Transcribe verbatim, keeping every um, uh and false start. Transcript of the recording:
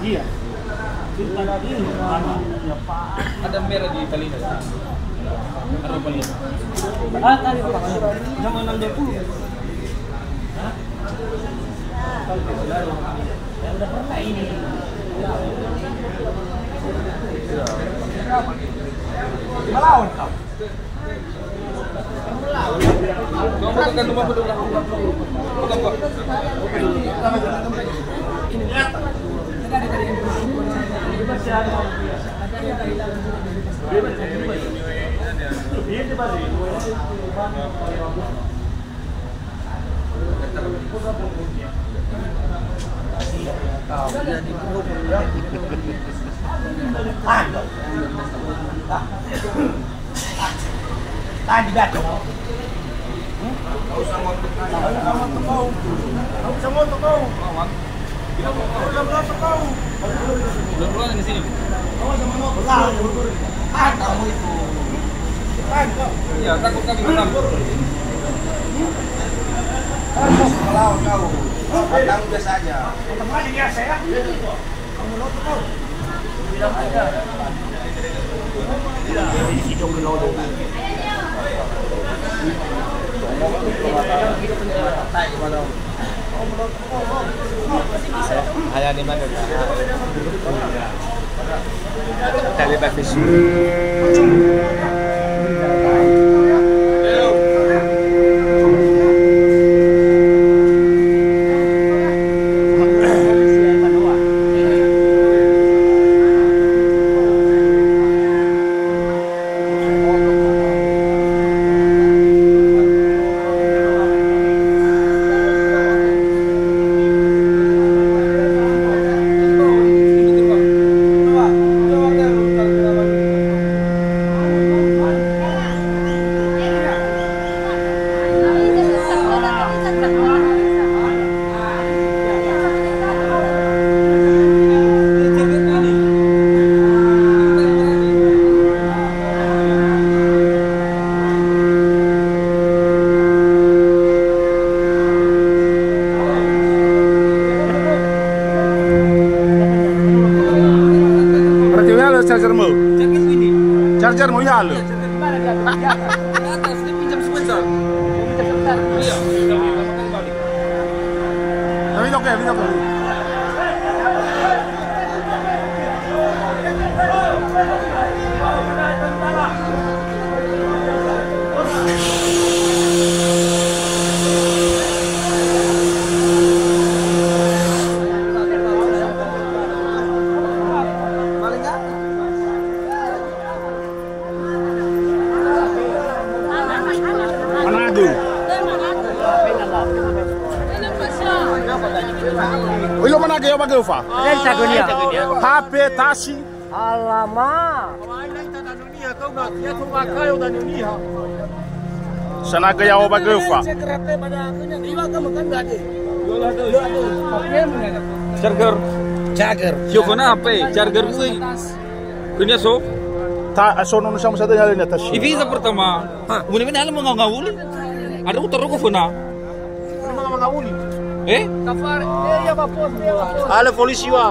Iya. Ada merah di talinya. Ada paling. Ah, tadi, Pak. Jam enam dua puluh. Hah? Yang udah pernah ini. Melawan kau. Tahan di batu. Tahan di batu. Tahan di batu. Dua-duanya di sini. Iya, takut kami menang. Melawan kau. Kamu biasa aja. Kamu biasa ya? Kamu nonton kau. Bilang aja. Isi dong ke lolo. Ayah di mana? Tali batu. Berarti uihalö chargermö? Chargermu ihalö? Di atas, dia pinjam sebentar. Iya. Tapi oke, tapi oke. Managö. Oi, lo managö, yo ba göfa. Hape, tasi. Alama. Sanagö ya'o ba göfa. Charger. Charger. Yo, kona apa? Charger gue. Kunia so? Ta, so nono sama satu hal ini atas. Ifi sa pertama. Hah? Muni-muni hal mau ngawuli. Ada utar rokok fona. Mau ngawuli. Eh? Kafar, eh, ya, Bapak, ya, Bapak. Ala polisi wa.